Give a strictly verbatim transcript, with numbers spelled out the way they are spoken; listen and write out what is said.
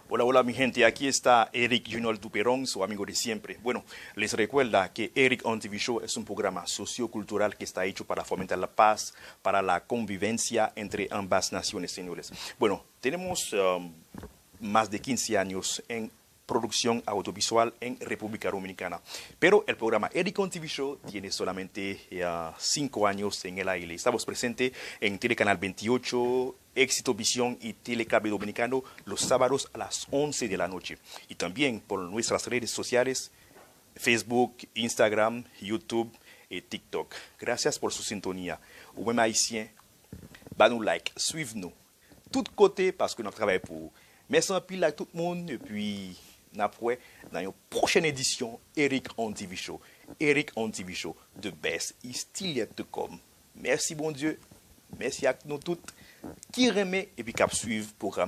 Hola, hola, mi gente. Aquí está Eric Junol Tuperón, su amigo de siempre. Bueno, les recuerda que Eric on T V Show es un programa sociocultural que está hecho para fomentar la paz, para la convivencia entre ambas naciones, señores. Bueno, tenemos um, más de quince años en producción audiovisual en República Dominicana. Pero el programa Eric on T V Show tiene solamente uh, cinco años en el aire. Estamos presentes en Telecanal veintiocho, Éxito Visión y Telecable Dominicano los sábados a las once de la noche. Y también por nuestras redes sociales, Facebook, Instagram, YouTube y TikTok. Gracias por su sintonía. Ou menm ayisyen, ba nou like, swiv nou tout kote paske n ap travay pou ou. Mèsi anpil ak tout moun, epi n ap wè nan yon pwochèn edisyon Eric on T V Show. Eric on T V Show, the best is still yet to come. Mèsi Bondye, mèsi ak nou tout ki renmen epi k ap swiv pwogram